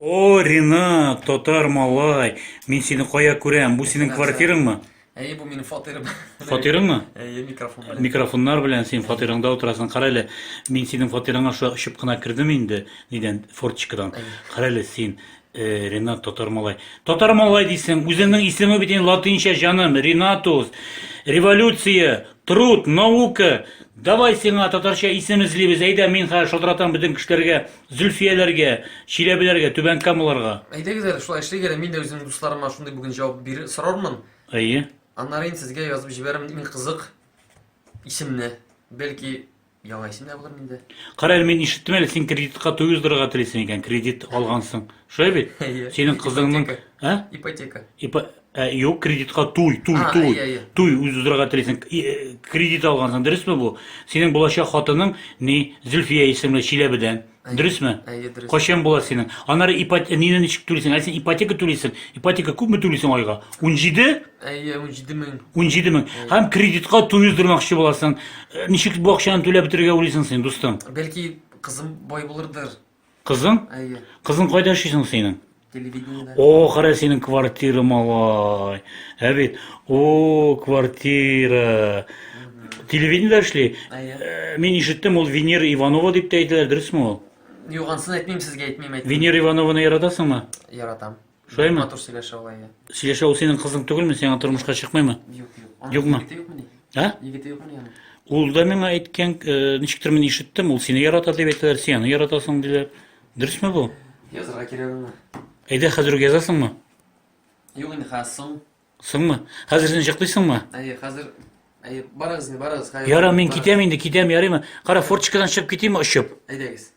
О, Ринат, татар малай, мин сине кая күрәм? Бу синең квартираңмы? Әйе, бу минем фатирым. Фатирыңмы? Әйе, микрофон белән. Микрофоннар белән син фатирыңда утырасың. Кара әле, мин синең фатирыңа шулай очып кына кердем инде, нидән, форточкадан. Кара әле син, э, Ринат, татар малай. Татар малай дисең, үзеңнең исеме бит инде латинча, җаным, Ринатус. Революция, труд, наука. Давай сиңа татарча исем эзлибез. Әйдә, мин хәзер шалтыратам бөтен кешеләргә. Зөлфияләргә, Чиләбеләргә, Түбән Камаларга. Әйдәгез әле, шулай эшлик әле. Мин дә үземнең дусларыма шундый бүген җавап бир сорармын. Әйе. Аннары инде сезгә язып җибәрермен иң кызык исемне. Бәлки, яңа исем дә булыр миндә. Кара әле, мин ишеттем әле, син кредитка туй уздырырга телисең икән, кредит алгансың. Шулай бит? Әйе. Синең кызыңның, Ипотека. ә? Ипотека. Ипо... Ә, юк, кредитка туй, туй, А, туй. әйе, әйе. Туй уздырырга телисең. И, э, Кредит алгансың, дөресме бу? Синең булачак хатының ни? Зөлфия исемле Чиләбедән. Әйе. Дөресме? Әйе, дөрес. Кайчан була синең? Аннары ипот... нине ничек түлисең? Ә син ипотека түлисең. Ипотека күпме түлисең айга? 17? Әйе, 17 мең. 17 мең. Һәм кредитка туй уздырмакчы буласың. Э, Ничек бу акчаны түләп бетерергә уйлыйсың син, дустым? Бәлки, кызым бай булырдыр. Кызың? Әйе. Кызың кайда эшли соң синең? Телевидениедә. О, кара синең квартира, малай. Ә бит, о, квартира. Телевидениедә эшли. Әйе. Э, Мин ишеттем, ул Венера Иванова дип тә әйтәләр, дөресме ул? Юк, ансын әйтмим сезгә, әйтмим, әйтмим. Венера Иванованы яратасыңмы? Яратам. Шулаймы? Матур сөйләшә ул, әйе. Сөйләшә ул синең кызың түгелме? Сиңа тормышка чыкмыймы? Юк, юк. Аның Юкмы? Егете юкмыни? Ә? Егете юкмыни аның? Ул да миңа әйткән, э, ничектер мин ишеттем, ул сине ярата дип әйтәләр, син аны яратасың диләр. Дөресме бу? Язарга кирәк аңа. Әйдә хәзер үк язасыңмы? Юк инде хәзер соң. Соңмы? Хәзер син җыклыйсыңмы? Әйе, хәзер әйе, барыгыз инде, барыгыз. Хәзер. Яра, мин барыгыз. китәм инде, китәм, ярыймы? Кара, форточкадан чыгып китимме очып? Әйдәгез.